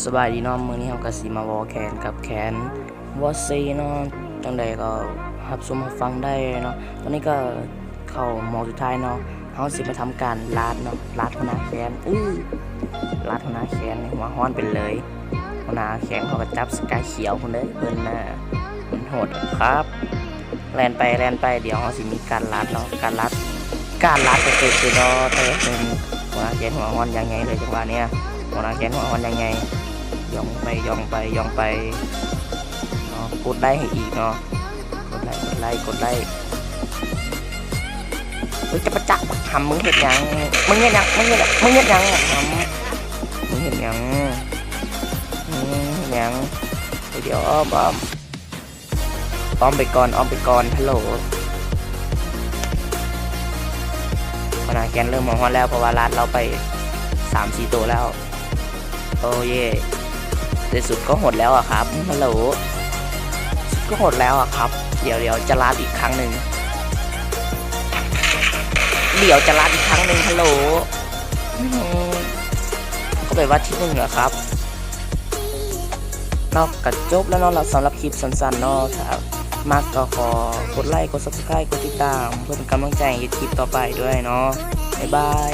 ສະບາຍດີເນາະ ມື້ນີ້ເຮົາກໍຊິມາເວົ້າແຂ່ງກັບແຂ່ງວໍເຊເນາະ ຈັ່ງໃດກໍຮັບຊົມຮັບຟັງໄດ້ເນາະ. ຕອນນີ້ກໍເຂົ້າໝໍສຸດທ້າຍເນາະ ເຮົາຊິມາທຳການລາດເນາະ ລາດຫົວໜ້າແຂ່ງ ອື ລາດຫົວໜ້າແຂ່ງ ຫົວຮ້ອນໄປເລີຍ. ຫົວໜ້າແຂ່ງເຂົາກໍຈັບສະກາຍຂຽວພຸ້ນເດ້ ເພິ່ນນະ ມັນໂຫດຄັບ. ແລ່ນໄປ ແລ່ນໄປ ດຽວເຮົາຊິມີການລາດເນາະ ການລາດ ການລາດກະເກີດຂຶ້ນເນາະ. ແຕ່ໜຶ່ງ ຫົວໜ້າແຂນຫົວຮ້ອນຢ່າງໃຫຍ່ເລີຍ ຈັງຫວະເນີ້ຍ ຫົວໜ້າແຂນຫົວຮ້ອນຢ່າງໃຫຍ່ ຍ່ອງໄປ ຍ່ອງໄປ ຍ່ອງໄປເນາະ. ກົດໄລ້ໃຫ້ອີກເນາະ ກົດໄລ້ ກົດໄລ້ ກົດໄລ້. ເອີຍ ຈະປະຈະ ຫຳ ມຶງເຮັດຫຍັງ ມຶງເຮັດຫຍັງ ມຶງເຮັດຫຍັງ ມຶງເຮັດຫຍັງ ຫຳ ມຶງເຮັດຫຍັງ ມຶງເຮັດຫຍັງ? ດຽວອ້ອມ ອ້ອມ ອ້ອມໄປກ່ອນ ອ້ອມໄປກ່ອນ. ຮັລໂຫຼ ຫົວໜ້າແກນເລີ່ມຫົວຮ້ອນແລ້ວ ເພາະວ່າລາດລາວໄປສາມສີ່ໂຕແລ້ວ. ໂອ້ເຢ ແຕ່ສຸດກໍໂຫດແລ້ວອະຄັບ ຮັລໂຫຼ ສຸດກໍໂຫດແລ້ວອະຄັບ. ດຽວ ດຽວຈະລາດອີກຄັ້ງໜຶ່ງ ດຽວຈະລາດອີກຄັ້ງໜຶ່ງ ຮັລໂຫຼ. ອືມ ກໍແປວ່າທີໜຶ່ງແລ້ວຄັບເນາະ. ກໍຈົບແລ້ວເນາະ ສຳລັບຄລິບສັ້ນໆເນາະ. ຖ້າມັກກໍຂໍກົດໄລ້ ກົດ Subscribe ກົດຕິດຕາມ ເພື່ອເປັນກຳລັງໃຈໃຫ້ເຮັດຄລິບຕໍ່ໄປດ້ວຍເນາະ. ບາຍບາຍ.